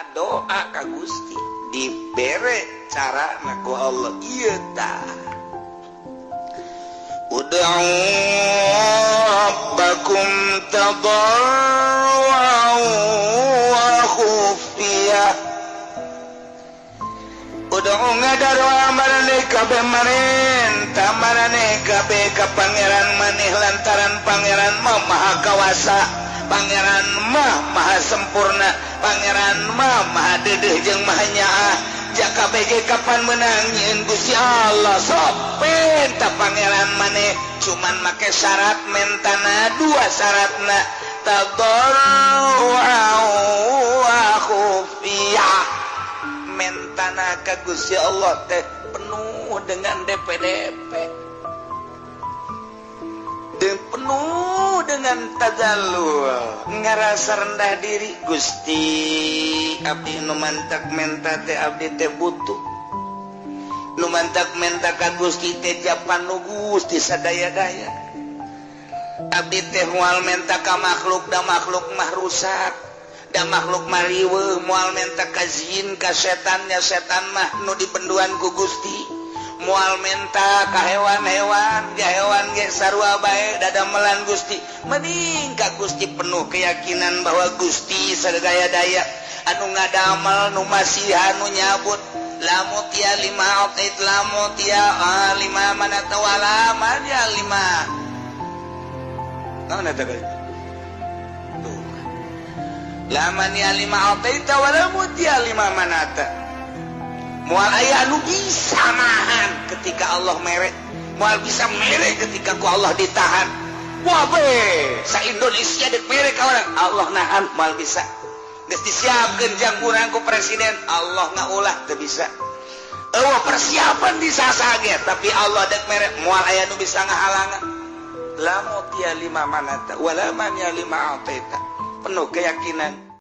Ngadoa ka Gusti, dibere cara ku Allah. Ieu tah, ud'u rabbakum tadarru'an wa khufiyah. Ud'u, ngadaroa, maraneh kabeh marenta maraneh kabeh ka Pangeran maneh, lantaran Pangeran mah Maha Kawasa, Pangeran mah Maha Sempurna, Pangeran mah Maha Dedeh jeung Maha Nyaah. Jaka BG kapan menang nyieun Gusti Allah? Sok penta Pangeran maneh, cuman make syarat mentana dua syaratna, tadarru'an wa khufiyah. Mentana ka Gusti Allah teh penuh dengan DPDP dan penuh dengan tadallul, ngerasa rendah diri. Gusti, abdi nu mantak menta teh, abdi teh butuh. Nu mantak menta ka Gusti teh japan nu Gusti sadaya-daya. Abdi teh moal menta ka makhluk, da makhluk mah rusak, da makhluk mah riweuh. Moal menta ka jin, ka setannya, setan mah nu dibenduan ku Gusti. Moal menta ka hewan-hewan, ya hewan ge sarua bae dadamelan Gusti. Mending ka Gusti, penuh keyakinan bahwa Gusti sadaya daya, anu ngadamel, nu masihan, nu nyabut. La mu'thiya lima a'thaita, la mu'thiya lima mana'ta, wala mani'a lima. Naon eta? Tuh. La mani'a lima a'thaita wala mu'thiya lima mana'ta. Moal aya anu bisa nahan ketika Allah mere, moal bisa mere ketika ku Allah ditahan. Wah be, sa Indonesia dek mere ka urang, Allah nahan, moal bisa. Geus disiapkeun jang urang ku presiden, Allah ngaulah, teu bisa. Eueuh persiapan di sasage, tapi Allah dek mere, moal aya nu bisa ngahalangan. La mu'thiya lima mana'ta wala mani'a lima a'thaita. Penuh keyakinan.